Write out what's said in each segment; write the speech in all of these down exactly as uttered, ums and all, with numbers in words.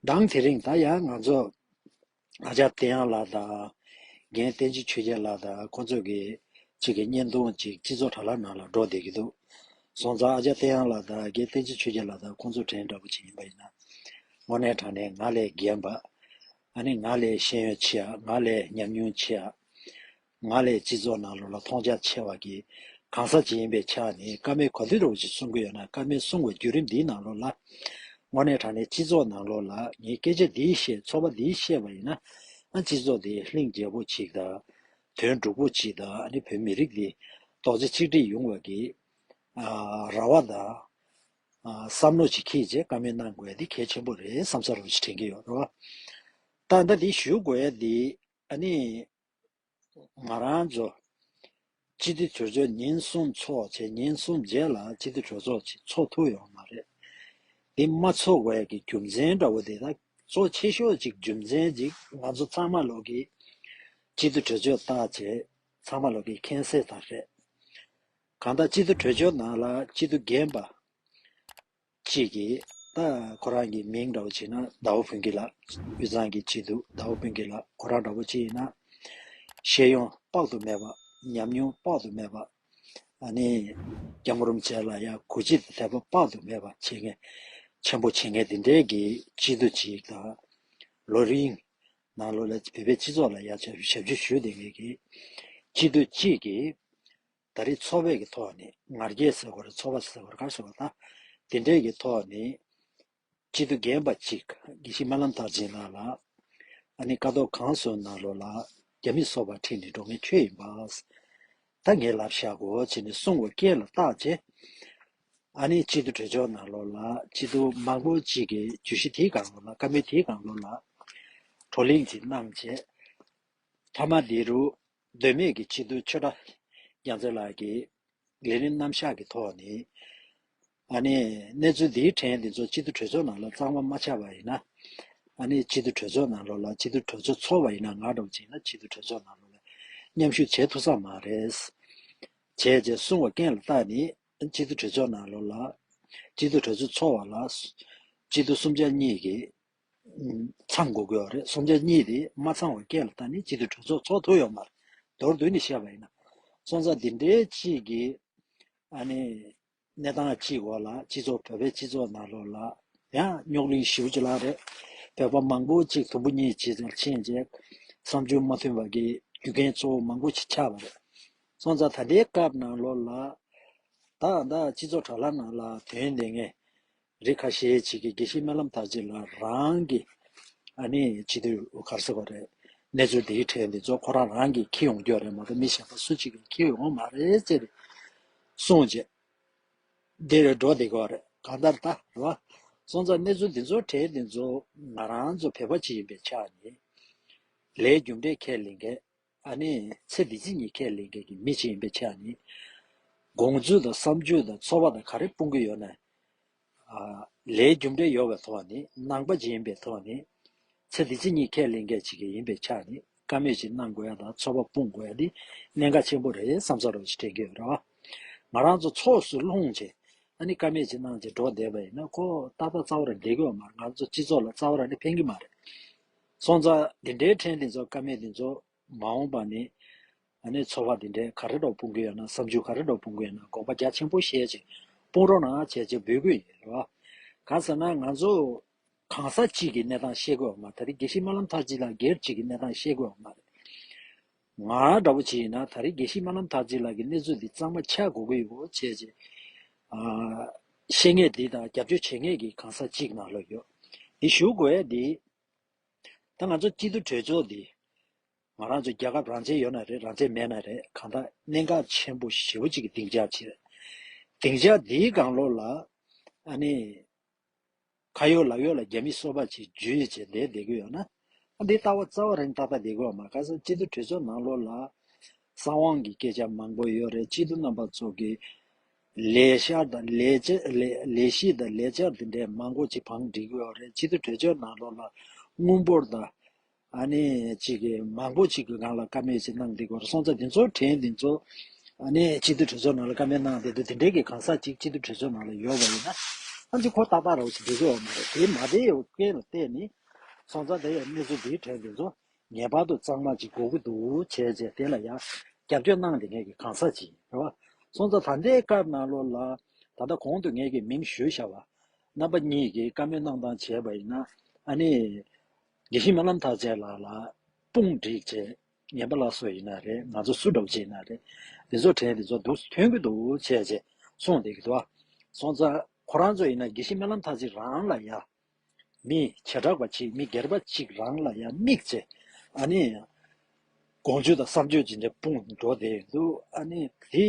མདང་དེ་རིང་ད་ཡང་ང་ཚོ་ཨ་ཅག་བསྟན་དབྱངས་ལགས་དང་རྒན་བསྟན་འཛིན་ཆོས་རྒྱལ་ལགས་དང་ཁོང་ཚོ་གི་གཅིག་གི་བརྙན་ཐུང་གཅིག་སྤྱི་ཚོགས་དྲ་ལམ་ནང་ལ་འགྲོ་བསྡད་ཀྱི་འདུག་སོང་ཙང་ཨ་ཅག་བསྟན་དབྱངས་ལགས་དང་རྒན་བསྟན་འཛིན་ཆོས་རྒྱལ་ལགས་དང་ཁོང་ཚོ་དྲན་འདྲ་པོ་ཅིག་ཡིན་པ་ཡིན་ན། དངོས་གནས་དྲང་གནས་ང་ལས་རྒན་པ། ཨ་ནི་ང་ལས་ཤེས་ཡོན་ཆེ་ཡ། ང་ལས་ཉམས་མྱོང་ཆེ་ཡ། ང་ལས་སྤྱི་ཚོགས་ནང་ལོགས་ལ་མཐོང་རྒྱ་ཆེ་བ་གི་གང་ཟག་ཅིག་ཡིན་པའི་ཆ་ནས་བཀའ་མོལ་ག་དུས་འདྲ་པོ་ཞིག་གསུང་གི་ཡོད་ན། བཀའ་མོལ་གསུང་བའི་བརྒྱུད་རིམ་འདིའི་ནང་ལོགས་ལ་དངོས་གནས་དྲང་གནས་སྤྱི་ཚོགས་ནང་ལོགས་ལ་ངས་སྐད་ཆ་འདི་བཤད། ཚོགས་པ་འདི་བཤད་པ་ཡིན་ན། ཨ་སྤྱི་ཚོགས་འདི་ལྷིང་འཇགས་པོ་ཅིག་དང་། དོན་འགྲུབ་པོ་ཅིག་དང་། ཨ་ནི་བོད་མི་རིགས་འདི་རྡོག་རྩ་གཅིག་སྒྲིལ་ཡོང་བ་གི་ཨ་རེ་བ་དང་། ཨ་བསམ་བློ་ཅིག་འཁྱེར་བྱས་བཀའ་མོལ་གནང་དགོས་ཡ་འདི་གལ་ཆེན་པོ་རེད་བསམ་ས་རུ་ཞིག་དྲན་གྱི་ཡོད་རེད་བ། ད་ལྟ་འདི་ཞུ་དགོས་ཡ་འདི་ཨ་ནི། ང་རང་ཚོ་སྤྱི་འཐུས་གྲོས་ཚོགས་ཉིན་གསུམ་ཚོགས་བྱས། ཉིན་གསུམ་རྗེས་ལ་སྤྱི་འཐུས་གྲོས་ཚོགས་ཅིག་ཚོགས་ཐུབ་ཡོད་མ་རེད། འདི་མ་ཚོགས་དགོས་ཡ་གི་རྒྱུ་མཚན་འདྲ་པོ་དེ་དག་གཙོ་ཆེ་ཤོས་ཅིག་རྒྱུ་མཚན་ཅིག་ང་ཚོ་ཚང་མ་ལོག་གི་སྤྱི་འཐུས་གྲོས་ཚོགས་བཏགས་བྱས་ཚང་མ་ལོག་གི་མཁྱེན་གསལ་ལྟར་རེད། གང་ལྟར་སྤྱི་འཐུས་གྲོས་ཚོགས་ནང་ལ་སྤྱི་འཐུས་རྒན་པ་གཅིག་གིས། ད་ཁོ་རང་གི་མིང་འདྲ་པོ་བྱས་ན་ཟླ་བ་ཕུན་སྐྱིད་ལགས། དབུས་གཙང་གི་སྤྱི་འཐུས་ཟླ་བ་ཕུན་སྐྱིད་ལགས། ཁོ་རང་འདྲ་པོ་བྱས་ཡིན་ན་ཤེས་ཡོན་དཔག་ཏུ་མེད་པ། ཉམས་མྱོང་དཔག་ཏུ་མེད་པ། ཨ་ནི་སྐྱབས་མགོན་རིན་པོ་ཆེ་ལ་ཡ་གུས་བརྩི་དད་པ་དཔག་ཏུ་མེད་པ་བྱེད་མཁན། ཆེན་པོ་བྱེད་མཁན་དེ་འདྲའི་གི་སྤྱི་འཐུས་གཅིག་དང་། ལོ་རིང་ནང་ལོགས་ལ་བོད་པའི་སྤྱི་ཚོགས་ལ་ཡ་ཞབས་ཞུ་ཞུ་བསྡད་མཁན་གྱི་སྤྱི་འཐུས་གཅིག་གིས། ད་རེས་ཚོགས་པའི་གི་ཐོག་ནས། ང་རྒྱལ་ཟེར་དགོས་རེད། ཚོགས་པ་ཟེར་དགོས་རེད། ག་རེ་ཟེར་དགོས་རེད། ད་དེ་འདྲའི་གི་ཐོག་ནས་སྤྱི་འཐུས་རྒན་པ་གཅིག་དགེ་བཤེས་སྨོན་ལམ་མཐར་ཕྱིན་ལགས་ལ། ཨ་ནི་ཀ་ཐོག་གང་སོང་ནང་ལོགས་ལ་རྒྱ་མི་སོ་པ་ཁྲིད་ནས་འགྲོ་མཁན་ཁྱོད་ཡིན་པ། ད་ངས་ལབ་བཞག་གོ་བྱས་ནས་གསུངས་པ་རྐྱེན་ལ་བརྟག་བྱས། ཨ་ནི་སྤྱི་འཐུས་གྲོས་ཚོགས་ནང་ལོགས་ལ་སྤྱི་འཐུས་མང་པོ་གཅིག་གིས་བརྗོད་གཞི་དེའི་སྒང་ལོགས་ལ། བཀའ་མོལ་དེའི་སྒང་ལོགས་ལ་བགྲོ་གླེང་ཅིག་གནང་བྱས། མཐའ་མ་འདི་རུ་མདོ་སྨད་ཀྱི་སྤྱི་འཐུས་ཆོས་གྲགས་རྒྱལ་མཚན་ལགས་ཀྱིས་ལས་རིམ་རྣམ་གཞག་གི་ཐོག་ནས། ཨ་ནི་གནས་ཚུལ་འདིའི་ཕྲན་འདི་ཚོ་སྤྱི་འཐུས་གྲོས་ཚོགས་ནང་ལ་གཙང་མ་མ་ཆགས་པ་ཡིན་ན། ཨ་ནི་སྤྱི་འཐུས་གྲོས་ཚོགས་ནང་ལོགས་ལ། སྤྱི་འཐུས་གྲོས་ཚོགས་ཚོགས་པ་ཡིན་ན། ང་འདྲ་པོ་ཅིག་ཡིན་ན་སྤྱི་འཐུས་གྲོས་ཚོགས་ནང་ལོགས་ལ་མཉམ་ཞུགས་བྱེད་ཐུབ་ས་མ་རེད། བྱས་རྗེས་གསུངས་པ་རྐྱེན་ལ་བརྟེན་ནས་སྤྱི་འཐུས་གྲོས་ཚོགས་ནང་ལོགས་ལ། སྤྱི་འཐུས་གྲོས་ཚོགས་ཚོགས་པ་ལ་སྤྱི་འཐུས་གསུམ་ཆ་གཉིས་ཀྱིས་ཚང་དགོས་ཀྱི་ཡོད་རེད། གསུམ་ཆ་གཉིས་དེ་མ་ཚང་བའི་རྐྱེན་ལ་བརྟེན་ནས་སྤྱི་འཐུས་གྲོས་ཚོགས་ཚོགས་ཐུབ་ཡོད་མ་རེད། མདོར་བསྡུས་ནས་བཤད་པ་ཡིན་ན། སོང་ཙང་འདི་འདྲའི་གཅིག་གིས་ཨ་ནི་གནས་སྟངས་གཅིག་འོག་ལ་སྤྱི་ཚོགས། བོད་པའི་སྤྱི་ཚོགས་ནང་ལོགས་ལ་ཡང་རྙོག་གླེང་ཞེ་པོ་ཅིག་ལངས་རེད། བོད་པ་མང་པོ་ཅིག་དུམ་བུ་གཉིས་ཅིག་ཕྱིན་རྗེས་བསམ་ཚུལ་མ་མཐུན་པ་གི་རྒྱུ་རྐྱེན་གཙོ་བོ་མང་པོ་ཅིག་ཆགས་པ་རེད། སོང་ཙང་ད་ལྟའི་སྐབས་ནང་ལོགས་ལ། ད་ད་སྤྱི་ཚོགས་དྲ་ལམ་ནང་ལ་དོན་གནད་ངེས་རིགས་ཁ་ཤས་ཅིག་གིས་དགེ་བཤེས་སྨོན་ལམ་མཐར་ཕྱིན་ལགས་རང་གི་ཨ་ནི་སྤྱི་འཐུས། ག་རེ་ཟེར་དགོས་རེད། གནས་ཚུལ་འདིའི་གྲས་འདི་ཚོ་ཁོ་རང་རང་གིས་འཁྱེར་ཡོང་རྒྱུ་རེད་མ་གཏོགས་མི་གཞན་པ་སུ་གཅིག་གིས་འཁྱེར་ཡོང་མ་རེད་ཟེར་གསུངས་རྗེས། འདིར་འགྲོ་བསྡད་ཀྱི་ཡོད་རེད། གང་ལྟར་ད་རེད་བ། སོང་ཙང་གནས་ཚུལ་འདི་ཚོ་གྲས་འདི་ཚོ་ང་རང་ཚོ་བོད་པ་ཅིག་ཡིན་པའི་ཆ་ནས་ལས་རྒྱུ་འབྲས་ཁས་ལེན་མཁན། ཨ་ནི་ཚེ་འདི་ཕྱི་གཉིས་ཁས་ལེན་མཁན་གྱི་མི་ཅིག་ཡིན་པའི་ཆ་ནས། དགོངས་ཚུལ་དང་བསམ་ཚུལ་དང་ཚོར་བ་དང་ག་རེ་སྤུང་གི་ཡོད་ན། ཨ་ལས་རྒྱུ་འབྲས་ཡོད་པའི་ཐོག་ནས། ནང་པ་ཅིག་ཡིན་པའི་ཐོག་ནས། ཚེ་འདི་ཕྱི་གཉིས་ཁས་ལེན་མཁན་ཅིག་ཡིན་པའི་ཆ་ནས་བཀའ་མོལ་ཅིག་གནང་དགོས་ཡ་དང་ཚོར་བ་སྤུང་དགོས་ཡ་འདི་གནད་འགག་ཆེན་པོ་རེད་བསམ་ས་རོགས་ཞིག་དྲན་གྱི་ཡོད་རེད་བ། ང་རང་ཚོ་ཚོགས་སུ་ལྷུང་བྱས། ཨ་ནི་བཀའ་མོལ་ཅིག་གནང་བྱས་འགྲོ་བསྡད་པ་ཡིན་ན་ཁོ་ཏག་ཏག་རྩ་བ་རང་བསྡད་ཀྱི་ཡོད་མ་རེད། ང་ཚོ་སྤྱི་ཚོགས་ལ་རྩ་བ་རང་ནས་ཕན་གྱི་མ་རེད། སོང་ཙང་འདི་འདྲའི་ཕྲན་འདི་ཚོ། བཀའ་མོལ་འདི་ཚོ་མ་འོངས་པ་ནས་ཨ་ནི་ཚོར་བ་འདི་འདྲའི་ག་རེ་འདྲ་སྤུང་གི་ཡོད་ན། བསམ་ཚུལ་ག་རེ་འདྲ་སྤུང་གི་ཡོད་ན། དགོངས་པ་རྒྱ་ཆེན་པོ་བཞེས་བྱས་སྤུང་རོགས་གནང་བྱས་བྱས་འབོད་སྐུལ་ཡིན་རེད་བ། གང་ཟེར་ན་ང་ཚོ་གང་ཟག་གཅིག་གི་གནས་སྟངས་བཤད་དགོས་པ་མ། ད་རེས་དགེ་བཤེས་སྨོན་ལམ་མཐར་ཕྱིན་ལགས་སྒེར་གཅིག་གི་གནས་སྟངས་བཤད་དགོས་པ་མ་རེད། ང་འདྲ་པོ་ཅིག་ཡིན་ན་ད་རེས་དགེ་བཤེས་སྨོན་ལམ་མཐར་ཕྱིན་ལགས་ཀྱི་གནས་ཚུལ་འདི་གཙང་མ་ཆགས་དགོས་ཀྱི་ཡོད་བྱས་བྱས། ཨ་བཤད་མཁན་འདི་དང་རྒྱབ་སྐྱོར་བྱེད་མཁན་གྱི་གང་ཟག་གཅིག་ནང་ལོགས་ཡོད། འདི་ཞུ་དགོས་ཡ་འདི། ད་ང་ཚོ་སྤྱི་འཐུས་གྲོས་ཚོགས་འདི། ང་རང་ཚོ་རྒྱལ་ཁབ་རང་བཙན་ཡོད་ན་རེད། རང་བཙན་མེད་ན་རེད། གང་ལྟར་གནད་འགག་ཆེན་པོ་ཞེ་པོ་ཅིག་གི་སྡིངས་ཆ་ཅིག་རེད། སྡིངས་ཆ་འདིའི་སྒང་ལོགས་ལ་ཨ་ནི་ཁ་ཡོད་ལག་ཡོད་ལ་རྒྱ་མི་སོ་པ་ཅིག་འཇུས་བྱས་བསྡད་བསྡད་ཀྱི་ཡོད་ན། ཨ་འདི་ལྟ་བ་རྩ་བ་རང་ཏག་ཏག་བསྡད་ཀྱི་ཡོད་མ་རེད། ག་ཟེར་སྤྱི་འཐུས་གྲོས་ཚོགས་ནང་ལོགས་ལ་གསང་དབང་གི་སྐད་ཆ་མང་པོ་ཡོད་རེད། སྤྱི་འཐུས་རྣམ་པ་ཚོ་གི་ལས་བྱ་དང་ལས་བྱེད་ལས་ལས་གཞི་དང་ལས་འཆར་འདི་འདྲའི་མང་པོ་ཅིག་བང་སྒྲིག་གི་ཡོད་རེད། སྤྱི་འཐུས་གྲོས་ཚོགས་ནང་ལོགས་ལ་དངུལ་འབོར་དང་། ཨ་ནི་ཅིག་གི་མང་པོ་ཅིག་གི་སྒང་ལ་བཀའ་མོལ་ཅིག་གནང་བསྡད་ཀྱི་ཡོད་རེད། སོང་ཙང་འདི་ཚོ་དྲན་འདི་ཚོ་ཨ་ནི་སྤྱི་འཐུས་གྲོས་ཚོགས་ནང་ལ་བཀའ་མོལ་གནང་བསྡད་དུས་དེ་འདྲའི་གི་གང་ཟག་ཅིག་སྤྱི་འཐུས་གྲོས་ཚོགས་ནང་ལ་ཡོད་པ་ཡིན་ན། ཁོང་ཚོ་ཁོ་ཏག་ཏག་རོགས་ཞིག་འགྲིག་གི་ཡོད་མ་རེད། དེ་མ་བསྡད་ཡོད་རྐྱེན་ལ་བལྟས་ནས་སོང་ཙང་། དེ་ཡང་གནས་ཚུལ་འདིའི་གྲས་འདི་ཚོ་ངེས་པར་དུ་གཙང་མ་ཅིག་དགོས་ཀྱི་འདུག་བྱས་རྗེས་དེ་ལ་ཡང་རྒྱབ་སྐྱོར་གནང་བསྡད་མཁན་གྱི་གང་ཟག་ཅིག་རེད་བ། སོང་ཙང་ད་ལྟའི་སྐབས་ནང་ལོགས་ལ་ད་ལྟ་གོང་དུ་ངས་ཀྱི་མིང་ཞུས་བཞག་པ་རྣམ་པ་གཉིས་ཀྱིས་བཀའ་མོལ་གནང་སྟངས་བྱས་པ་ཡིན་ན། ཨ་ནི་དགེ་བཤེས་སྨོན་ལམ་མཐར་ཕྱིན་ལགས་ལ་དཔུང་བསྒྲིགས་བྱས། ངན་པ་ལ་སོགས་ཡིན་ན་རེད། ང་ཚོ་སུ་འདྲ་བོ་ཅིག་ཡིན་ན་རེད། འདི་ཚོ་གྲས་འདི་ཚོ་འདུག་སེ་ཐོན་གྱི་འདུག་བྱས་རྗེས་གསུངས་བསྡད་ཀྱི་འདུག་བ། སོང་ཙང་ཁོ་རང་ཚོ་ཡིན་ན་དགེ་བཤེས་སྨོན་ལམ་མཐར་ཕྱིན་རང་ལ་ཡ་མི་བྱེ་བྲག་པ་ཅིག་མི་སྒེར་པ་ཅིག་རང་ལ་ཡ་དམིགས་བྱས། ཨ་ནི་དགོངས་ཚུལ་དང་བསམ་སྤྱོད་ཅི་འདྲ་སྤུངས་འགྲོ་བསྡད་འདུག་ཨ་ནི་དེ་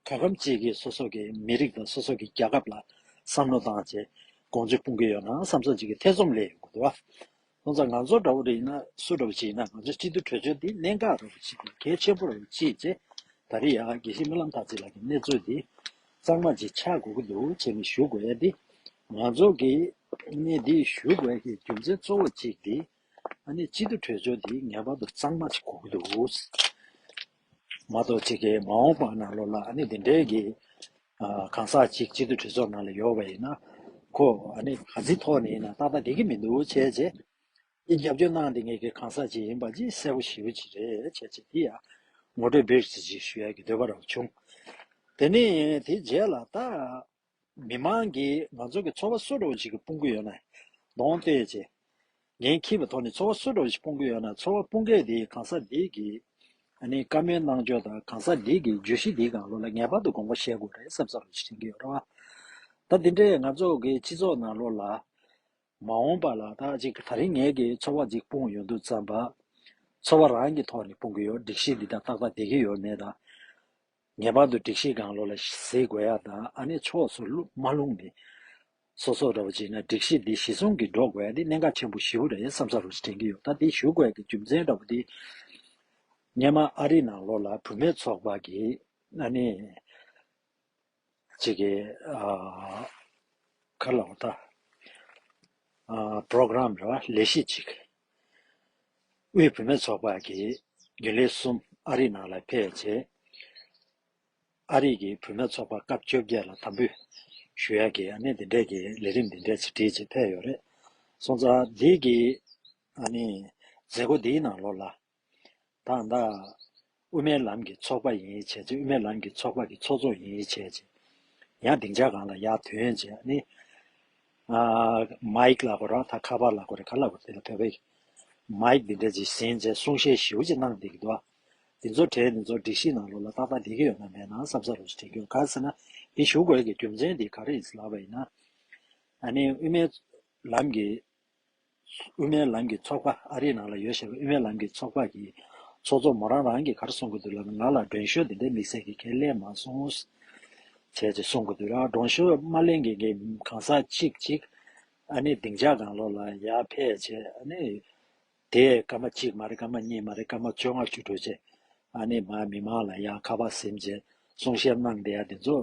དོན་ཁམས་གཅིག་གིས་སོ་སོ་གི་མི་རིགས་དང་སོ་སོ་གི་རྒྱལ་ཁབ་ལ་བསམ་བློ་བཏང་བྱས་དགོངས་ཚུལ་སྤུངས་ཀྱི་ཡོད་ན་བསམ་བསམ་ཅིག་གི་ཐེ་ཚོམ་སླེབས་ཡོང་གི་འདུག་བ། སོང་ཙང་ང་ཚོ་འདྲ་བོ་རེད་ན་སུ་འདྲ་བོ་ཅིག་ཡིན་ན་ང་ཚོ་སྤྱི་འཐུས་གྲོས་ཆོད་འདི་གནད་འགག་འདྲ་བོ་ཅིག་གལ་ཆེན་པོ་འདྲ་བོ་ཅིག་བྱས། ད་རེས་ཡང་དགེ་བཤེས་སྨོན་ལམ་མཐར་ཕྱིན་ལགས་ཀྱི་གནས་ཚུལ་འདི་གཙང་མ་ཅིག་ཆགས་དགོས་ཀྱི་འདུག་བྱས་ནས་ཞུ་དགོས་ཡ་འདི། ང་ཚོ་གིས་གནས་འདི་ཞུ་དགོས་ཡ་གི་རྒྱུ་མཚན་གཙོ་བོ་གཅིག་འདི་ཨ་ནི་སྤྱི་འཐུས་གྲོས་ཆོད་འདི་ངེས་པར་དུ་གཙང་མ་ཅིག་དགོས་ཀྱི་འདུག་མ་གཏོགས་ཅིག་གི་མ་འོངས་པ་ནང་ལོགས་ལ་ཨ་ནི་འདི་འདྲའི་གི་ཨ་གང་ཟག་ཅིག་སྤྱི་འཐུས་གྲོས་ཚོགས་ནང་ལ་ཡོད་པ་ཡིན་ན་ཁོ་ཨ་ནི་ག་ཚོད་ཐོག་ནས་ཡིན་ན་ཏག་ཏག་བསྡད་ཀྱི་མི་འདུག་བྱས་རྗེས། ཨེ་རྒྱབ་སྐྱོར་གནང་བསྡད་མཁན་གྱི་གང་ཟག་ཅིག་ཡིན་པ་ཅིག་གསལ་པོ་ཞེ་པོ་ཅིག་རེད་བྱས་ཙང་དེ་ཡང་ངོ་སྤྲོད་སྦིར་ཙམ་ཅིག་ཞུ་ཡ་གི་འདོད་པ་རང་བྱུང་། དེ་ནས་དེ་རྗེས་ལ་ད་མི་མང་གིས་ང་ཚོ་གི་ཚོགས་པ་སུ་འདྲ་བོ་ཅིག་གི་སྤུངས་ཀྱི་ཡོད་ན་གདོང་གཏད་བྱས། འགན་འཁྱེར་བའི་ཐོག་ནས་ཚོགས་པ་སུ་འདྲ་བོ་ཅིག་སྤུངས་ཀྱི་ཡོད་ན་ཚོགས་པ་སྤུངས་མཁན་དེ་གང་ཟག་འདི་གི་ཨ་ནི་བཀའ་མོལ་གནང་ཕྱོགས་དང་གང་ཟག་འདི་གི་བརྗོད་གཞི་འདིའི་སྒང་ལོགས་ལ་ངེས་པར་དུ་དགོངས་པ་བཞེས་དགོས་རེད་བསམ་བསམ་རུ་ཞིག་དྲན་གྱི་ཡོད་རེད་བ། ད་འདི་འདྲའི་ང་ཚོ་གི་སྤྱི་ཚོགས་ནང་ལོགས་ལ། མ་འོངས་པ་ལ་ད་ཅིག་ད་རིང་ངས་ཀྱི་ཚོགས་པ་ཅིག་སྤུངས་ཡོང་དུས་ཙམ་པ། ཚོགས་པ་རང་གི་ཐོག་ནས་སྤུངས་ཀྱི་ཡོད། སྒྲིག་གཞི་འདི་དང་ཏག་ཏག་བསྡད་ཀྱི་ཡོད་མེད་དང་། ངེས་པར་དུ་སྒྲིག་གཞིའི་སྒང་ལོགས་ལ་གཟིགས་དགོས་ཡ་དང་ཨ་ནི་ཕྱོགས་སུ་ལྷུང་མ་ལྷུང་ནས་སོ་སོ་འདྲ་བོ་ཅིག་ན་སྒྲིག་གཞི་འདི་གཞི་བཟུང་གིས་འགྲོ་དགོས་ཡ་འདི་གནད་འགག་ཆེན་པོ་ཞེ་པོ་རེད་བསམ་ས་རུ་དྲན་གྱི་ཡོད། ད་འདི་ཞུ་དགོས་ཡ་གི་རྒྱུ་མཚན་འདྲ་བོ་འདི་སྔོན་མ་ཨ་རི་ནང་ལོགས་ལ་བུད་མེད་ཚོགས་པ་གི་ཨ་ནི། ཅིག་གི་ཨ་ག་ལ་འོ་ད་ཨ་པྲོ་གྲམ་རེད་བ། ལས་གཞི་ཅིག་དབུས་བུད་མེད་ཚོགས་པ་གི་རྒྱུན་ལས་གསུམ་ཨ་རི་ནང་ལ་ཕེབས་བྱས། ཨ་རི་གི་བུད་མེད་ཚོགས་པ་སྐབས་བཅོ་བརྒྱད་ལ་དམ་འབུལ་ཞུ་ཡ་གི་ཨ་ནི་འདི་འདྲས་ཀྱི་ལས་རིམ་འདི་འདྲས་ཅིག་སྒྲིག་བྱས་ཕེབས་ཡོད་རེད། སོང་ཙང་འདི་གི་ཨ་ནི་མཛད་སྒོ་འདིའི་ནང་ལོགས་ལ། ད་ལྟ་དབུ་མའི་ལམ་གྱི་ཚོགས་པ་ཡིན་བྱས་ཙང་དབུ་མའི་ལམ་གྱི་ཚོགས་པ་གི་ཚོགས་གཙོ་ཡིན་བྱས་ཙང་ཡང་སྡིངས་ཆ་སྒང་ལ་ཡར་ཐོན་བྱས་ནི། ཨ་མའིག་ལབ་དགོས་རེད་བ། ད་ཁ་པར་ལབ་དགོས་རེད། ག་ལབ་དགོས་རེད། དེ་ལ་བོད་པའི་མའིག་འདི་འདྲ་ཅིག་ཟིན་བྱས་གསུང་བཤད་ཞེ་པོ་ཅིག་གནང་བསྡད་ཀྱི་འདུག་བ། འདི་ཚོ་གྲས་འདི་ཚོ་སྒྲིག་གཞི་ནང་ལོགས་ལ་ཏག་ཏག་བསྡད་ཀྱི་ཡོད་ན་མེད་ན་བསམ་ས་རུ་ཞིག་དྲན་གྱི་ཡོད། ག་རེ་ཟེར་ན་འདི་ཞུ་དགོས་ཀྱི་རྒྱུ་མཚན་འདི་ག་རེ་ཡིན་ཟེར་ལབ་པ་ཡིན་ན། ཨ་ནི་དབུ་མའི་ལམ་གྱི་དབུ་མའི་ལམ་གྱི་ཚོགས་པ་ཨ་རིའི་ནང་ལ་ཡོད་བཞག་པའི་དབུ་མའི་ལམ་གྱི་ཚོགས་པ་གི་ཚོགས་གཙོ་མོ་རང་རང་གིས་ག་རེ་གསུང་གི་འདུག་ལབ་ན། ང་ལ་མགྲོན་ཤོག་འདི་འདྲའི་དམིགས་བསལ་གྱི་གང་ཡང་སླེབས་མ་སོང་བྱས་ཅེས་གསུང་གི་འདུག་ལ། མགྲོན་ཤོག་མ་ལེན་མཁན་གྱི་གང་ཟག་གཅིག་གཅིག་ཨ་ནི་སྡིངས་ཆ་སྒང་ལོགས་ལ་ཡར་ཕེབས་བྱས་ཨ་ནི་དེ་སྐར་མ་གཅིག་མ་རེད། སྐར་མ་གཉིས་མ་རེད། སྐར་མ་བཅོ་ལྔ་བཅུ་དྲུག་བྱས། ཨ་ནི་མ་མི་མང་ལ་ཡང་ཁ་པར་ཟིན་བྱས་གསུང་བཤད་གནང་བསྡད་ཡ་དེ་ཚོ་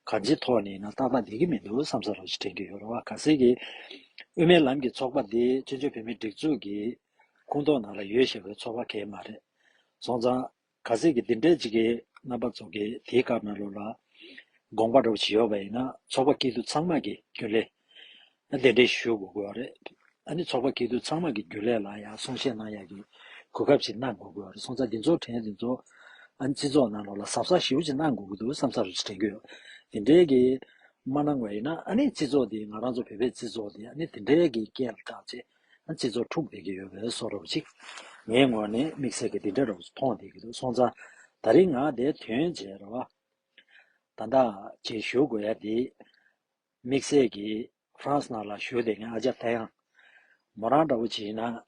གང་ཅིའི་ཐོག་ནས་ཡིན་ན་ཏག་ཏག་བསྡད་ཀྱི་མི་འདུག་བསམ་ས་རོགས་ཞིག་དྲན་གྱི་ཡོད་རེད་བ། གལ་སྲིད་ཀྱི་དབུ་མའི་ལམ་གྱི་ཚོགས་པ་འདི་བཙན་བྱོལ་བོད་མིའི་སྒྲིག་འཛུགས་ཀྱི་ཁོངས་གཏོགས་ནང་ལ་ཡོད་བཞག་པའི་ཚོགས་པ་གང་ཡང་མ་རེད། སོང་ཙང་གལ་སྲིད་ཀྱི་འདི་འདྲའི་ཅིག་གི་རྣམ་པ་ཚོ་གི་དེའི་སྐབས་ནང་ལོགས་ལ་དགོངས་པ་འདྲ་པོ་ཅིག་ཡོད་པ་ཡིན་ན་ཚོགས་པ་སྐྱིད་སྡུག་ཚང་མ་གི་རྒྱུན་ལས་གདན་འདྲེན་ཞུ་དགོས་ཀྱི་ཡོད་རེད། ཨ་ནི་ཚོགས་པ་སྐྱིད་སྡུག་ཚང་མ་གི་རྒྱུན་ལས་ལ་ཡང་གསུང་བཤད་གནང་ཡག་གི་གོ་སྐབས་ཅིག་གནང་དགོས་ཀྱི་ཡོད་རེད། སོང་ཙང་འདི་ཚོ་དྲན་འདི་ཚོ་ཨ་ནི་སྤྱི་ཚོགས་ནང་ལོགས་ལ་གཟབ་གཟབ་ཞེ་པོ་ཅིག་གནང་དགོས་ཀྱི་འདུག་བསམ་ས་རུ་ཅིག་དྲན་གྱི་ཡོད། དེ་འདྲའི་གི་མ་གནང་བ་ཡིན་ན་ཨ་ནི་སྤྱི་ཚོགས་འདི་ང་རང་ཚོ་བོད་པའི་སྤྱི་ཚོགས་འདི་ཨ་ནི་དེ་འདྲའི་གི་རྐྱེན་ལ་བརྟག་བྱས་ཨ་ནི་སྤྱི་ཚོགས་འཁྲུག་བསྡད་ཀྱི་ཡོད་པའི་བཟོ་འདྲ་པོ་ཅིག་ངའི་ངོས་ནས་དམིགས་བསལ་གྱི་དེ་འདྲ་འདྲ་པོ་ཅིག་མཐོང་བསྡད་ཀྱི་འདུག་སོང་ཙང་ད་རིང་ང་འདིར་ཐོན་བྱས་རེད་བ། ད་ལྟ་ཅིག་ཞུ་དགོས་ཡ་དེ། དམིགས་བསལ་གྱིས་ཧྥ་རན་སི་ནང་ལ་བཞུགས་བསྡད་མཁན་ཨ་ཅག་ཐའེ་ཡང་། མོ་རང་འདྲ་བོ་ཅིག་ཡིན་ན་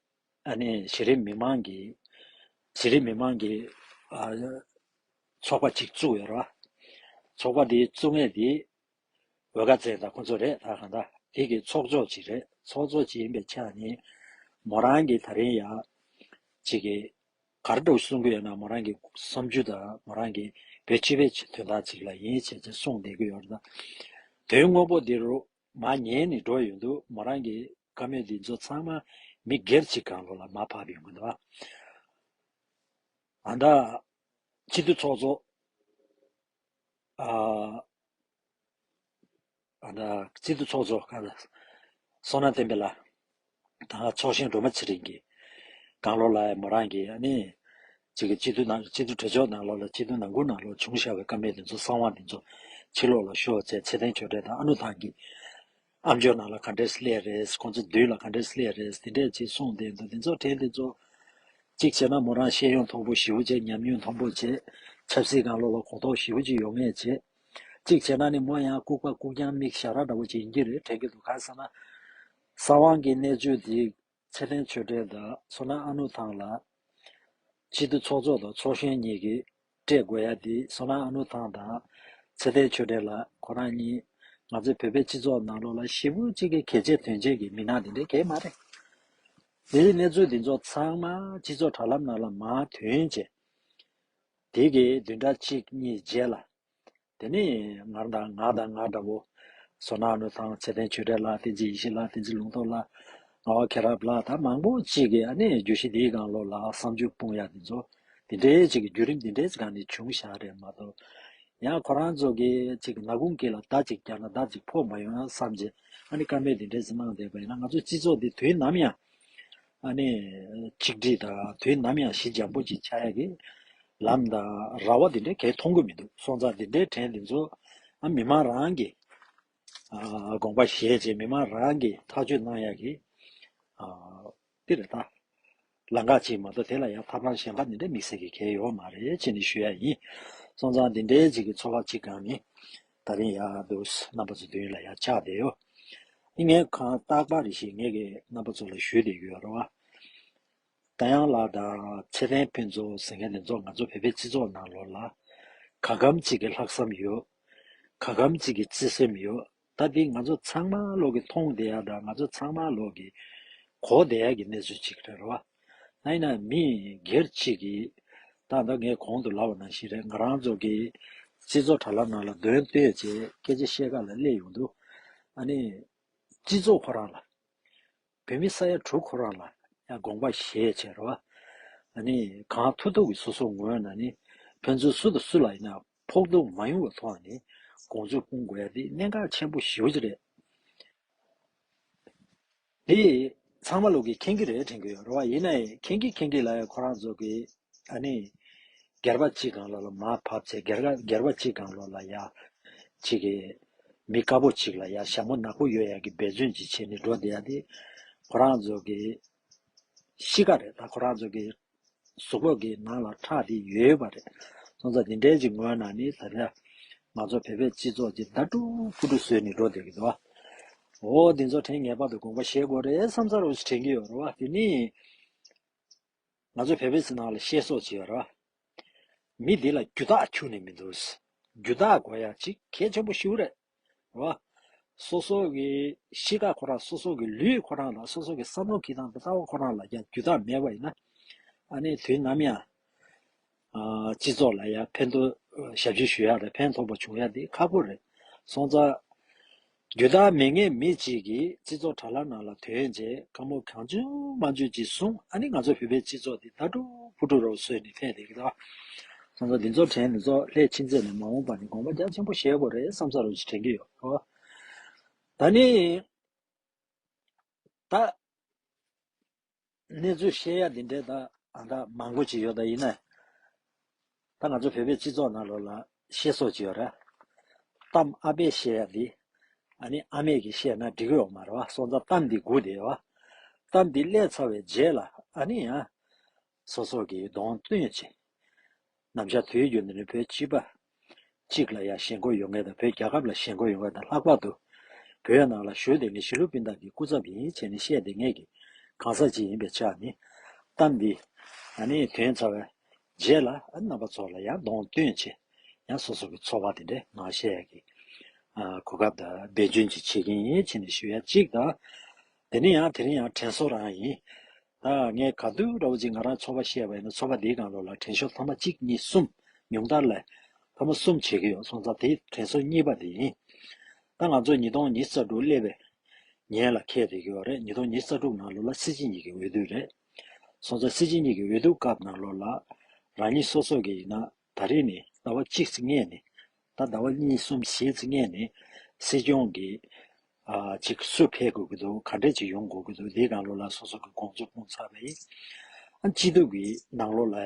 ཨ་ནི་གཞི་རིམ་མི་མང་གི་གཞི་རིམ་མི་མང་གི་ཨ་ཚོགས་པ་ཅིག་བཙུགས་ཡོད་རེད་བ། ཚོགས་པ་འདི་བཙུགས་མཁན་འདི་འོལ་དཀར་བཙན་དང་ཁོང་ཚོ་རེད། ད་གང་ལྟར་དེ་གི་ཚོགས་གཙོ་ཅིག་རེད། ཚོགས་གཙོ་ཅིག་ཡིན་པའི་ཆ་ནས་མོ་རང་གིས་ད་རིང་ཡ་ཅིག་གི་ག་རེ་འདྲ་བོ་གསུང་གི་ཡོད་ན་མོ་རང་གི་བསམ་ཚུལ་དང་མོ་རང་གི་བོད་སྤྱི་པའི་དོན་དག་ཅིག་ལ་ཡིན་བྱས་ཅིག་གསུངས་བསྡད་ཀྱི་ཡོད་རེད། ད་དོན་དངོས་པོ་འདི་རུ་མར་ཉན་ནས་འགྲོ་ཡོང་དུས་མོ་རང་གི་བཀའ་མོལ་འདི་ཚོ་ཚང་མ་མི་སྒེར་གཅིག་སྒང་ལོགས་ལ་མར་ཕབ་ཡོང་གི་འདུག་ཨ་ད་སྤྱི་འཐུས་ཚོགས་གཙོ་ཨ་ ཨ་ན་སྤྱི་འཐུས་ཚོགས་གཙོ་ག་ན་བསོད་ནམས་བསྟན་འཕེལ་ལགས། ད་ཚོགས་གཞོན་སྒྲོལ་མ་ཚེ་རིང་གིས་གང་ལོ་ལ་མོ་རང་གིས་ཨ་ནི་གཅིག་གི་སྤྱི་འཐུས་ནང་སྤྱི་འཐུས་གྲོས་ཚོགས་ནང་ལོགས་ལ་སྤྱི་འཐུས་ནང་ཁུལ་ནང་ལོགས་བྱུང་བཞག་པའི་བཀའ་མོལ་དེ་ཚོ་གསང་བ་དེ་ཚོ་ཕྱི་ལོགས་ལ་ཤོར་བྱས་ཚེ་བརྟན་ཆོས་སྒྲོན་དང་ཨ་ནུ་ཐང་གིས་ཨ་མཆོག་ནང་ལ་ག་འདྲས་སླེབས་རེད། ཁོང་ཚོ་མདུན་ལ་ག་འདྲས་སླེབས་རེད། དེ་འདྲས་ཅིག་གསུངས་བསྡད་འདུག་དེ་ཚོ་དྲན་དེ་ཚོ་གཅིག་བྱས་ན་མོ་རང་ཤེས་ཡོན་མཐོ་པོ་ཞེ་པོ་བྱས། ཉམས་མྱོང་མཐོ་པོ་བྱས། ཆབ་སྲིད་སྒང་ལོགས་ལ་གོ་རྟོགས་ཞེ་པོ་ཅིག་ཡོད་མཁན་བྱས། གཅིག་བྱས་ན་ནི་མོ་ཡང་ལྐུགས་པ་ལྐུགས་རྐྱང་མིག་ཞར་ར་འདྲ་བོ་ཅིག་ཡིན་གྱི་རེད་དྲན་གྱི་འདུག་གང་ཟེར་ན། གསང་བ་གི་གནས་ཚུལ་འདི་ཚེ་བརྟན་ཆོས་སྒྲོན་དང་བསོད་ནམས་ཨ་ནུ་ཐང་ལ་སྤྱི་འཐུས་ཚོགས་གཙོ་དང་ཚོགས་གཞོན་གཉིས་ཀྱིས་སྤྲད་དགོས་ཡ་འདི་བསོད་ནམས་ཨ་ནུ་ཐང་དང་ཚེ་བརྟན་ཆོས་སྒྲོན་ལགས་ཁོ་རང་གཉིས་ང་ཚོའི་བོད་པའི་སྤྱི་ཚོགས་ནང་ལོགས་ལ་ཞེ་པོ་ཅིག་གི་གལ་ཆེ་དོན་ཆེ་གི་མི་སྣ་འདི་འདྲའི་གལ་མ་རེད། དེ་རིང་གནས་ཚུལ་འདི་ཚོ་ཚང་མ་སྤྱི་ཚོགས་དྲ་ལམ་ནང་ལ་མར་ཐོན་བྱས། དེ་གི་བདུན་ཕྲག་གཅིག་གཉིས་རྗེས་ལ། དེ་ནས་ང་དང་ང་དང་ང་འདྲ་བོ། བསོད་ནམས་ཨ་ནུ་ཐང་། ཚེ་བརྟན་ཆོས་སྒྲོན་ལགས། བསྟན་འཛིན་ཡེ་ཤེས་ལགས། བསྟན་འཛིན་ལུང་རྟོགས་ལགས། ངག་དབང་མཁྱེན་རབ་ལགས། ད་མང་པོ་ཅིག་གིས་ཨ་ནི་བརྗོད་གཞི་འདིའི་སྒང་ལོགས་ལ་བསམ་ཚུལ་སྤུངས་ཡ་དེ་ཚོ་དེ་འདྲའི་ཅིག་གི་བརྒྱུད་རིམ་དེ་འདྲའི་ཅིག་སྒང་ནས་བྱུང་བཞག་རེད་མ་གཏོགས། ཡང་ཁོ་རང་ཚོ་གིས་ཅིག་ནག་ཁུང་དཀྱིལ་ལ་མདའ་ཅིག་བརྒྱབ་ན་མདའ་ཅིག་ཕོག་མ་ཡོང་ན་བསམ་བྱས་ཨ་ནི་བཀའ་མོལ་དེ་འདྲའི་ཅིག་གནང་བསྡད་པ་ཡིན་ན། ང་ཚོའི་སྤྱི་ཚོགས་འདི་དུས་ནམ་ཡང་ཨ་ནི་གཅིག་སྒྲིལ་དང་དུས་ནམ་ཡང་ཞི་འཇམ་པོ་ཅིག་ཆགས་ཡ་གི་ལམ་དང་ར་བ་དེ་འདྲའི་གས་མཐོང་གི་མི་འདུག་སོང་ཙང་དེ་འདྲའི་དྲན་དེ་ཚོ་ཨ་མི་མང་རང་གི་ཨ་དགོངས་པ་བཞེས་བྱས་མི་མང་རང་གི་ཐག་གཅོད་གནང་ཡ་གི་ཨ་དེ་རེད་ད། ལམ་ཁ་ཅིག་མ་གཏོགས་དེ་ལ་ཡང་ཐབས་ལམ་གཞན་པ་དེ་འདྲ་དམིགས་བསལ་གྱི་གལ་ཡོད་མ་རེད་ཅེས་ནས་ཞུ་ཡ་ཡིན། སོང་ཙང་འདི་འདྲའི་ཅིག་གི་ཚོར་བ་ཅིག་སྒང་ནས་ད་རིང་ཡར་འདུག་རྣམ་པ་ཚོ་མདུན་ལ་ཡར་ཆགས་བསྡད་ཡོད། ཨ་ནི་ངས་གང་རྟག་པར་རེ་ཞིག་ངས་ཀྱི་རྣམ་པ་ཚོ་ལ་ཞུས་བསྡད་ཀྱི་ཡོད་རེད་བ། རྟ་དབྱངས་ལགས་དང་ཚེ་བརྟན་ཕུན་ཚོགས་ཟེར་མཁན་དེ་ཚོ་ང་ཚོ་བོད་པའི་སྤྱི་ཚོགས་ནང་ལོགས་ལ་ག་གམ་ཅིག་གི་ལྷག་བསམ་ཡོད། ག་གམ་ཅིག་གི་བརྩེ་སེམས་ཡོད། ད་འདི་ང་ཚོ་ཚང་མ་ལོག་གི་མཐོང་བསྡད་ཡ་དང་ང་ཚོ་ཚང་མ་ལོག་གི་གོ་བསྡད་ཡ་གི་གནས་ཚུལ་ཅིག་རེད་བ། ཡིན་ན་མི་སྒེར་གཅིག་གིས་ད་ལྟ་ངས་གོང་དུ་ལབ་པ་ནང་བཞིན་རེད། ང་རང་ཚོ་གི་སྤྱི་ཚོགས་དྲ་ལམ་ནང་ལ་མདུན་བསྟོད་བྱས་སྐད་ཆ་བཤད་ག་ལ་སླེབས་ཡོང་དུས་ཨ་ནི་སྤྱི་ཚོགས་ཁོ་རང་ལ། བོད་མི་ས་ཡ་དྲུག་ཁོ་རང་ལ་ཡང་དགོངས་པ་བཞེས་བྱས་རེད་བ། ཨ་ནི་གང་ཐུབ་ཐུབ་ཀྱིས་སོ་སོ་ངོས་ནས་ནི་ཕན་ཚུན་སུ་དང་སུ་ལ་ཡིན་ན་ཕོག་ཐུག་མ་ཡོང་བའི་ཐོག་ནས་དགོངས་ཚུལ་སྤུངས་དགོས་ཡ་དེ་གནད་འགག་ཆེན་པོ་ཞེ་པོ་ཅིག་རེད། དེ་ཚང་མ་ལོག་གིས་མཁྱེན་གྱི་རེད་དྲན་གྱི་ཡོད་རེད་བ། ཡིན་ནའི་མཁྱེན་གྱི་མཁྱེན་གྱི་ལ་ཡ་ཁོ་རང་ཚོ་གིས་ཨ་ནི་སྒེར་པ་གཅིག་སྒང་ལོགས་ལ་མར་ཕབ་བྱས་སྒེར་པ་སྒེར་པ་གཅིག་སྒང་ལོགས་ལ་ཡ་གཅིག་གི་མི་དཀར་པོ་གཅིག་ལ་ཡ་ཞྭ་མོ་ནག་པོ་གཡོག་ཡ་གི་འབད་བརྩོན་ཅིག་བྱས་ནས་འགྲོ་བསྡད་ཡ་དེ་ཁོ་རང་ཚོ་གི་གཤིས་ཀ་རེད། ད་ཁོ་རང་ཚོ་གི་གཟུགས་པོ་གི་ནང་ལ་ཁྲག་དེ་ཡོད་པ་རེད། སོང་ཙང་དེ་འདྲའི་ཅིག་ངོས་ནས་ནི་ད་ལྟ་ང་ཚོ་བོད་པའི་སྤྱི་ཚོགས་ཀྱི་ཟླ་དྲུག་ཕུ་དྲུག་བཟོས་ནས་འགྲོ་བསྡད་ཀྱི་འདུག་བ། འོ་དེ་ཚོ་དྲན་ངེས་པར་དུ་དགོངས་པ་བཞེས་དགོས་རེད་བསམ་ས་རོགས་ཞིག་དྲན་གྱི་ཡོད་རེད་བ། དེ་ནི། ང་ཚོ་བོད་པའི་ནང་ལ་བཤད་སྲོལ་ཅིག་ཡོད་རེད་བ། མི་འདི་ལ་རྒྱུ་དག་ཁྱོན་ནས་མི་འདུག་རྒྱུ་དག་དགོས་ཡ་ཅིག་གལ་ཆེན་པོ་ཞིག་རེད་བ། སོ་སོ་གི་གཤིས་ཀ་ཁོ་རང་སོ་སོ་གི་ལུས་ཁོ་རང་དང་སོ་སོ་གི་བསམ་བློ་འཁྱེར་སྟངས་དང་ལྟ་བ་ཁོ་རང་ལ་ཡང་རྒྱུ་དག་མེད་པ་ཡིན་ན། ཨ་ནི་དུས་ནམ་ཡང་ཨ་སྤྱི་ཚོགས་ལ་ཡང་ཕན་ཐོགས་ཞབས་ཕྱི་ཞུ་ཡ་དང་ཕན་ཐོགས་པ་བྱུང་ཡ་དེ་ཁག་པོ་རེད། སོང་ཙང་། རྒྱུ་དག་མེད་མཁན་མི་གཅིག་གིས་སྤྱི་ཚོགས་དྲ་ལམ་ནང་ལ་ཐོན་རྗེས་བཀའ་མོལ་གང་བྱུང་མང་བྱུང་ཅིག་གསུངས། ཨ་ནི་ང་ཚོ་བོད་པའི་སྤྱི་ཚོགས་འདི་ཟླ་དྲུག་ཕུ་དྲུག་རོགས་བཟོས་ནས་ཕེབས་བསྡད་ཀྱི་འདུག་སོང་ཙང་འདི་ཚོ་དྲན་འདི་ཚོ་སླད་ཕྱིན་ཆད་ནས་མ་འོངས་པ་ནས་དགོངས་པ་རྒྱ་ཆེན་པོ་བཞེས་དགོས་རེད་བསམ་ས་རོགས་ཞིག་དྲན་གྱི་ཡོད། ཨོ། ད་ནི། ད། གནས་ཚུལ་བཤད་ཡ་འདི་འདྲའི་ད་ཨ་ད་མང་པོ་ཅིག་ཡོད་ད་ཡིན་ན། ད་ང་ཚོ་བོད་པའི་སྤྱི་ཚོགས་ནང་ལོགས་ལ་བཤད་སྲོལ་ཅིག་ཡོད་རེད། གཏམ་ཨ་ཕས་བཤད་ཡ་འདི། ཨ་ནི་ཨ་མས་ཀྱིས་བཤད་ན་འགྲིག་གི་ཡོད་མ་རེད་བ། སོང་ཙང་གཏམ་འདི་སྒུག་བསྡད་ཡོད་བ། གཏམ་འདི་སླེབས་ཚར་བའི་རྗེས་ལ་ཨ་ནི་ཡང་། སོ་སོ་གིས་གདོང་སྟོན་བྱེད། ནམ་ཞག་དུས་རྒྱུན་དུ་ནི་བོད་སྤྱི་པ་གཅིག་ལ་ཡང་ཞེན་ཁོག་ཡོད་མཁན་དང་བོད་རྒྱལ་ཁབ་ལ་ཞེན་ཁོག་ཡོད་མཁན་དང་ལྷག་པར་དུ་བོད་ནང་ལ་བཞུགས་བསྡད་མཁན་གཞིས་ལུས་སྤུན་ཟླ་གི་སྐུ་ཚབ་ཡིན་བྱས་ནས་བཤད་བསྡད་མཁན་གྱི་གང་ཟག་ཅིག་ཡིན་པའི་ཆ་ནས་གཏམ་འདི་ཨ་ནི་ཐོན་ཚར་བའི་རྗེས་ལ་ཨ་རྣམ་པ་ཚོ་ལ་ཡང་གདོང་སྟོན་བྱས་ཡང་སོ་སོ་གི་ཚོར་བ་དེ་འདྲ་ངག་བཤད་ཡ་གི་ཨ་གོ་སྐབས་དང་འབད་བརྩོན་ཅིག་བྱེད་ཀྱི་ཡིན་བྱས་ནས་ཞུ་ཡ་གཅིག་དང་། དེ་ནས་ཡང་དེ་རིང་ཡང་དྲན་གསོ་རང་ཡིན། ད་ངས་ག་དུས་འདྲ་བོ་ཅིག་ང་རང་ཚོགས་པ་བཤད་པ་ཡིན་ན་ཚོགས་པ་འདིའི་སྒང་ལོགས་ལ་དྲན་གསོ་ཐེངས་མ་གཅིག་གཉིས་གསུམ་ཉུང་མཐར་ལ་ཐེངས་མ་གསུམ་བྱེད་ཀྱི་ཡོད། སོང་ཙང་དེ་དྲན་གསོ་གཉིས་པ་དེ་ཡིན། ད་ང་ཚོ་ཉིས་སྟོང་ཉི་ཤུ་རྩ་དྲུག་སླེབས་པའི་ཉིན་ལ་འཁེལ་བསྡད་ཀྱི་ཡོད་རེད། ཉིས་སྟོང་ཉི་ཤུ་རྩ་དྲུག་ནང་ལོགས་ལ་སྲིད་སྤྱི་གཉིས་ཀྱི་འོས་བསྡུ་རེད། སོང་ཙང་སྲིད་སྤྱི་གཉིས་ཀྱི་འོས་བསྡུ་སྐབས་ནང་ལོགས་ལ་རང་ཉིད་སོ་སོ་གི་ཡིན་ན་ད་རེས་ནས་ཟླ་བ་གཅིག་ཙམ་སྔས་ནས། ད་ཟླ་བ་གཉིས་གསུམ་བཞི་ཙམ་སྔས་ནས་ སྲིད་སྐྱོང་གི་ཨ་ཅིག་སུ་ཕེབས་དགོས་ཀྱི་འདུག་ག་འདྲས་ཅིག་ཡོང་དགོས་ཀྱི་འདུག་འདིའི་སྒང་ལོགས་ལ་སོ་སོ་གི་དགོངས་ཚུལ་སྤུངས་ཚར་བ་ཡིན། ཨ་སྤྱི་འཐུས་ཀྱི་ནང་ལོགས་ལ་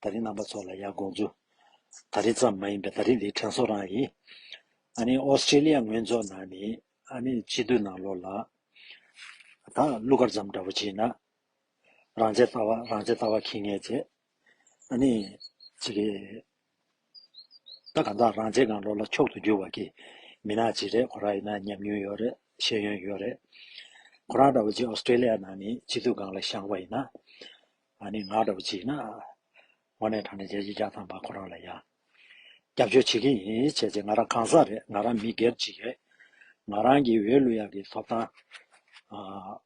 ད་རིང་རྣམ་པ་ཚོ་ལ་ཡང་དགོངས་ཚུལ་ད་རིང་ཙམ་མ་ཡིན་པའི་ད་རིང་འདི་དྲན་གསོ་རང་ཡིན། ཨ་ནི་ཨོ་སི་ཀྲི་ལི་ཡ་ངོས་ཕྱོགས་ནང་ནས་ཨ་ནི་སྤྱི་འཐུས་ནང་ལོགས་ལ་ད་ཀླུ་མཁར་རྫོང་འདྲ་བོ་བྱས་ན། རང་བཙན་ལྟ་བ་རང་བཙན་ལྟ་བ་འཁྱེར་མཁན་བྱས། ཨ་ནི་ཅིག་གི་ད་གང་ལྟར་རང་བཙན་སྒང་ལོགས་ལ་མཆོག་ཏུ་གྱུར་པ་གི་མི་སྣ་ཅིག་རེད། ཁོ་རང་ཡིན་ན་ཉམས་མྱོང་ཡོད་རེད། ཤེས་ཡོན་ཡོད་རེད། ཁོ་རང་འདྲ་བོ་ཅིག་ཨོ་སི་ཀྲི་ལི་ཡ་ནང་ནས་སྤྱི་འཐུས་སྒང་ལ་བཞེངས་པ་ཡིན་ན། ཨ་ནི་ང་འདྲ་བོ་ཅིག་ཡིན་ན། དངོས་གནས་དྲང་གནས་བརྒྱ་ཆ་བརྒྱ་ཐམ་པ་ཁོ་རང་ལ་ཡང་རྒྱབ་སྐྱོར་བྱེད་ཀྱི་ཡིན་བྱས་ཙང་ང་རང་གང་ཟག་རེད། ང་རང་མི་སྒེར་ཅིག་རེད། ང་རང་གི་འོས་བླུག་ཡག་གི་ཐོབ་ཐང་ཨ།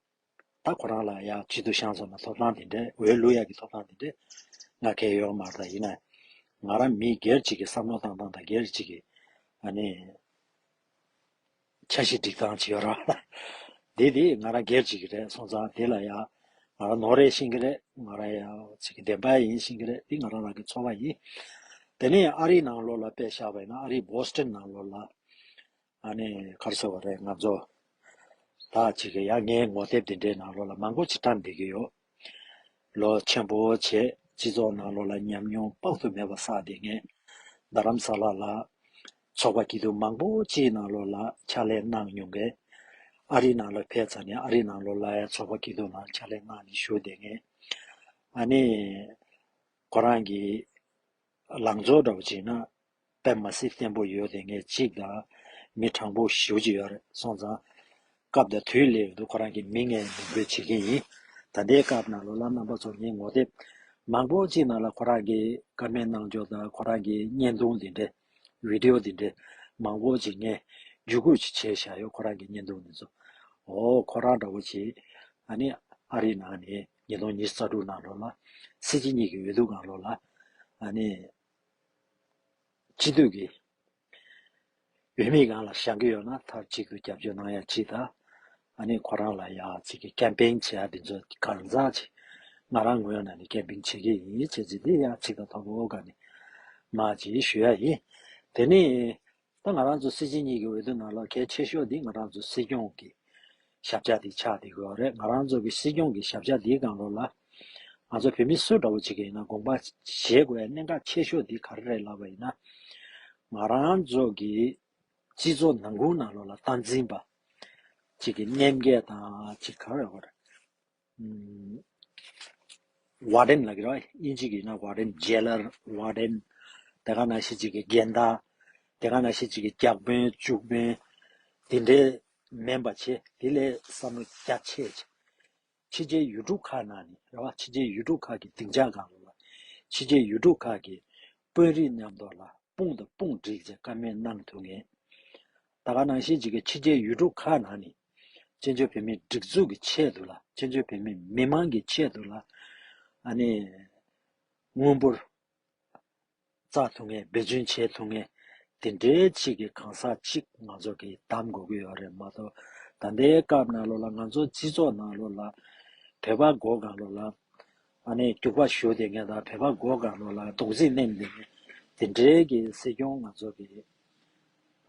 ད་ཁོ་རང་ལ་ཡང་སྤྱི་འཐུས་བཞེངས་སོང་ན་ཐོབ་ཐང་དེ་འདྲས། འོས་བླུག་ཡག་གི་ཐོབ་ཐང་དེ་འདྲས་ང་གས་ཡོད་མ་རེད། ད་ཡིན་ན་ང་རང་མི་སྒེར་གཅིག་གི་བསམ་བློ་བཏང་སྟངས་དང་སྒེར་གཅིག་གི་ཨ་ནི་འཆར་གཞི་སྒྲིག་སྟངས་ཅིག་ཡོད་རེད་བ། དེ་དེ་ང་རང་སྒེར་གཅིག་གི་རེད། སོང་ཙང་དེ་ལ་ཡང་ང་རང་ནོར་རེད་ཤེས་ཀྱི་རེད། ང་རང་ཡང་ཅིག་གི་བདེན་པ་ཡིན་ཤེས་ཀྱི་རེད། དེ་ང་རང་རང་གི་ཚོར་བ་ཡིན། དེ་ནས་ཨ་རིའི་ནང་ལོགས་ལ་དཔེ་བཞག་པ་ཡིན་ན། ཨ་རིའི་བོ་སི་ཊོན་ནང་ལོགས་ལ། ཨ་ནི་ག་རེ་ཟེར་བ་རེད། ང་ཚོ་ད་ཅིག་གི་ཡང་ངའི་ངོ་དེབ་འདི་འདྲའི་ནང་ལོགས་ལ་མང་པོ་ཅིག་བཀྲམ་བསྡད་ཀྱི་ཡོད། ལོ་ཆེན་པོ་བྱས་སྤྱི་ཚོགས་ནང་ལོགས་ལ་ཉམས་མྱོང་དཔག་ཏུ་མེད་པ་བསགས་བསྡད་མཁན། རྡ་རམ་ས་ལ་ལ་ཚོགས་པ་སྐྱིད་སྡུག་མང་པོ་ཅིག་ནང་ལོགས་ལ་ཕྱག་ལས་གནང་མྱོང་མཁན། ཨ་རིའི་ནང་ལ་ཕེབས་ཚར་ནས་ཨ་རིའི་ནང་ལོགས་ལ་ཡང་ཚོགས་པ་སྐྱིད་སྡུག་ནང་ཕྱག་ལས་གནང་ནས་བཞུགས་བསྡད་མཁན། ཨ་ནི་ཁོ་རང་གི་ལངས་ཕྱོགས་འདྲ་བོ་བྱས་ན། དཔེ་མ་སྲིད་བརྟན་པོ་ཡོད་དེ་ངས་གཅིག་དང་། མི་དྲང་པོ་ཞེ་པོ་ཅིག་ཡོད་རེད། སོང་ཙང་སྐབས་དང་དུས་སླེབས་ཡོང་དུས་ཁོ་རང་གི་མིང་ངས་མིང་འབོད་བྱེད་ཀྱི་ཡིན། ད་ལྟའི་སྐབས་ནང་ལོགས་ལ་རྣམ་པ་ཚོ་ངའི་ངོ་དེབ་མང་པོ་ཅིག་ནང་ལ་ཁོ་རང་གི་བཀའ་མོལ་གནང་ཕྱོགས་དང་ཁོ་རང་གི་བརྙན་ཐུང་འདི་འདྲ། བི་ཌི་ཡོ་འདི་འདྲ་མང་པོ་ཅིག་ངས་བརྒྱུད་སྐུར་ཅིག་བྱས་བཞག་ཡོད། ཁོ་རང་གི་བརྙན་ཐུང་འདི་ཚོ། འོ་ཁོ་རང་འདྲ་བོ་ཅིག་ཨ་ནི་ཨ་རིའི་ནང་ནས་ཉིས་སྟོང་ཉི་ཤུ་རྩ་དྲུག་ནང་ལོགས་ལ་སྲིད་སྤྱི་གཉིས་ཀྱི་འོས་བསྡུ་སྒང་ལོགས་ལ་ཨ་ནི། སྤྱི་འཐུས་ཀྱི་འོས་མིའི་སྒང་ལ་བཞེངས་ཀྱི་ཡོད་ན་མཐའ་གཅིག་ཏུ་རྒྱབ་སྐྱོར་གནང་ཡ་གཅིག་དང་། ཨ་ནི་ཁོ་རང་ལ་ཡ་གཅིག་གི་ཀེམ་པེན་བྱེད་ཡ་དེ་ཚོ་གང་ཟག་ཅིག་ང་རང་ངོས་ནས་ནི་ཀེམ་པེན་བྱེད་ཀྱི་ཡིན་བྱས་ཙང་དེ་ཡ་གཅིག་དང་ཐོག་འོག་ག་ནས་མ་ཅིག་ཞུ་ཡ་ཡིན། དེ་ནས་ད་ང་རང་ཚོ་སྲིད་སྤྱི་གཉིས་ཀྱི་འོས་བསྡུ་ནང་ལ་གལ་ཆེ་ཤོས་འདི་ང་རང་ཚོ་སྲིད་སྐྱོང་གི་ཞབས་བཀྱག་དེ་ཆགས་བསྡད་ཀྱི་ཡོད་རེད། ང་རང་ཚོ་གི་སྲིད་སྐྱོང་གི་ཞབས་བཀྱག་དེའི་སྒང་ལོགས་ལ་ང་ཚོ་བོད་མི་སུ་འདྲ་བོ་ཅིག་གིས་ཡིན་ན་དགོངས་པ་བཞེས་དགོས་ཡ་གནད་འགག་ཆེ་ཤོས་དེ་ག་རེ་རེད་ལབ་པ་ཡིན་ན། ང་རང་ཚོ་གི་སྤྱི་ཚོགས་ནང་ཁུལ་ནང་ལོགས་ལ་སྟངས་འཛིན་པ་ཅིག་གི་གནས་འགལ་དང་ཅིག་ག་རེ་ཡོད་རེད། ཝར་ཌེན་ལབ་ཀྱི་རེད། དབྱིན་ཇི་གི་ཡིན་ན་ཝར་ཌེན། ཇེ་ལར། ཝར་ཌེན། དེ་ག་ནང་བཞིན་ཅིག་གི་འགན་བདག་དེ་ག་ནང་བཞིན་ཅིག་གི་བརྒྱ་དཔོན་བཅུ་དཔོན་དེ་འདྲའི་མིན་པ་བྱས། དེ་ལས་བསམ་བློ་རྒྱ་ཆེ་བྱས། ཕྱི་རྒྱལ་ཡུལ་གྲུ་ཁག་ནང་ནས་རེད་བ། ཕྱི་རྒྱལ་ཡུལ་གྲུ་ཁག་གི་སྡིངས་ཆ་སྒང་ལ། ཕྱི་རྒྱལ་ཡུལ་གྲུ་ཁག་གི་དཔོན་རིགས་མཉམ་དུ་ལ་དཔུང་དང་དཔུང་སྒྲིག་བྱས་བཀའ་མོལ་གནང་ཐུབ་མཁན། ད་ག་ནང་བཞིན་ཅིག་གི་ཕྱི་རྒྱལ་ཡུལ་གྲུ་ཁག་ནང་ནས་བཙན་བྱོལ་བོད་མིའི་སྒྲིག་འཛུགས་ཀྱི་ཆེད་དུ་ལ། བཙན་བྱོལ་བོད་མིའི་མི་མང་གི་ཆེད་དུ་ལ་ཨ་ནི་དངུལ་འབོར་བཙལ་ཐུབ་མཁན། འབད་བརྩོན་བྱེད་ཐུབ་མཁན་དེ་འདྲའི་ཅིག་གི་གང་ཟག་ཅིག་ང་ཚོ་གིས་གདམ་དགོས་ཀྱི་ཡོད་རེད་མ་གཏོགས། ད་ལྟའི་སྐབས་ནང་ལོགས་ལ་ང་ཚོ་སྤྱི་ཚོགས་ནང་ལོགས་ལ་བོད་པ་མགོ་སྒང་ལོགས་ལ་ཨ་ནི་རྒྱུག་པ་གཞུ་བསྡད་མཁན་དང་། བོད་པ་མགོ་སྒང་ལོགས་ལ་རྡོག་རྫིས་མནན་བསྡད་མཁན་དེ་འདྲའི་གི་སྲིད་སྐྱོང་ང་ཚོ་གི་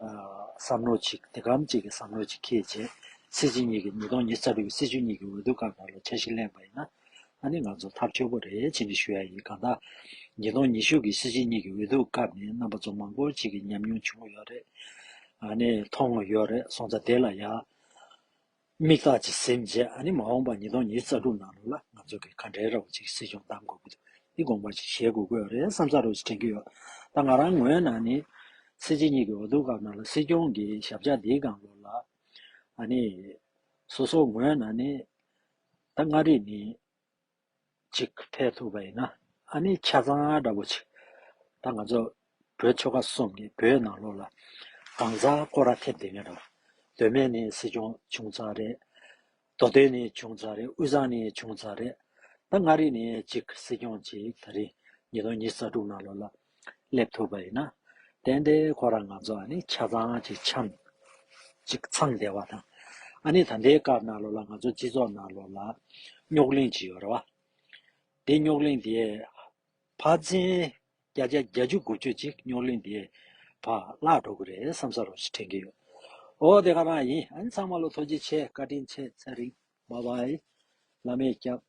ཨ་བསམ་བློ་ཅིག་དེ་གམ་ཅིག་གི་བསམ་བློ་ཅིག་འཁྱེར་བྱས། སྲིད་སྤྱི་གཉིས་ཀྱི་ཉིས་སྟོང་ཉི་ཤུ་རྩ་དྲུག་གི་སྲིད་སྤྱི་གཉིས་ཀྱི་འོས་བསྡུ་སྐབས་ནང་ལ་འཆར་གཞི་ལེན་པ་ཡིན་ན། ཨ་ནི་ང་ཚོ་ཐབས་སྐྱོ་པོ་རེད་ཅེས་ནས་ཞུ་ཡ་ཡིན། གང་ལྟར་ཉིས་སྟོང་ཉི་ཤུ་གི་སྲིད་སྤྱི་གཉིས་ཀྱི་འོས་བསྡུ་སྐབས་ནས་རྣམ་པ་ཚོ་མང་པོ་ཅིག་གིས་ཉམས་མྱོང་བྱུང་ཡོད་རེད། ཨ་ནི་མཐོང་ཡོད་རེད། སོང་ཙང་དེ་ལ་ཡ་དམིགས་བསལ་གྱི་ཟིན་བྱས། ཨ་ནི་མ་འོངས་པ་ཉིས་སྟོང་ཉི་ཤུ་རྩ་དྲུག་ནང་ལོགས་ལ་ང་ཚོ་གིས་ག་འདྲའི་རོགས་ཅིག་སྲིད་སྐྱོང་གདམ་དགོས་ཀྱི་འདུག་འདི་དགོངས་པ་ཅིག་བཞེས་དགོས་ཀྱི་ཡོད་རེད་བསམ་ས་རོགས་ཅིག་དྲན་གྱི་ཡོད། ད་ང་རང་ངོས་ནས་ནི་སྲིད་སྤྱི་གཉིས་ཀྱི་འོས་བསྡུ་སྐབས་ནང་ལ་སྲིད་སྐྱོང་གི་ཞབས་བཀྱག་འདིའི་སྒང་ལོགས་ལ་ཨ་ནི་སོ་སོ་ངོས་ནས་ནི་ད་མངའ་རིས་ནས་ཅིག་ཕེབས་ཐུབ་པ་ཡིན་ན། ཨ་ནི་ཆ་ཚང་འདྲ་པོ་ཅིག་ད་ང་ཚོ་བོད་ཆོལ་ཁ་གསུམ་གྱི་བོད་ནང་ལོགས་ལ་གང་ཟག་སྐོར་ར་ཐེབས་བསྡད་མཁན་འདྲ་པོ། མདོ་སྨད་ནས་སྲིད་སྐྱོང་བྱུང་ཚར་རེད། མདོ་སྟོད་ནས་བྱུང་ཚར་རེད། དབུས་གཙང་ནས་བྱུང་ཚར་རེད། ད་མངའ་རིས་ནས་ཅིག་སྲིད་སྐྱོང་ཅིག་ད་རེས་ཉིས་སྟོང་ཉི་ཤུ་རྩ་དྲུག་ནང་ལོགས་ལ་སླེབས་ཐུབ་པ་ཡིན་ན། ཏན་ཏན་ཁོ་རང་ང་ཚོ་ཨ་ནི་ཆ་ཚང་ཅིག་འཆམ་ཅིག་ཚང་བསྡད་པ་དང་། ཨ་ནི་ད་ལྟའི་སྐབས་ནང་ལོགས་ལ་ང་ཚོ་སྤྱི་ཚོགས་ནང་ལོགས་ལ་རྙོག་གླེང་ཅིག་ཡོད་རེད་བ། དེ་རྙོག་གླེང་དེ་ཕར་ཕྱིན་བརྒྱ་ཆ་བརྒྱད་ཅུ་དགུ་བཅུ་ཅིག་རྙོག་གླེང་དེ་ཕར་བརླག་འགྲོ་གི་རེད་བསམ་ས་རོགས་ཞིག་དྲན་གྱི་ཡོད། ཨོ་དེ་ག་རང་ཡིན། ཨ་ནི་ཚང་མ་ལ་ཐུགས་རྗེ་ཆེ། བཀའ་དྲིན་ཆེ། ཚེ་རིང་། བཱའི་བཱའི། བླ་མས་སྐྱབས།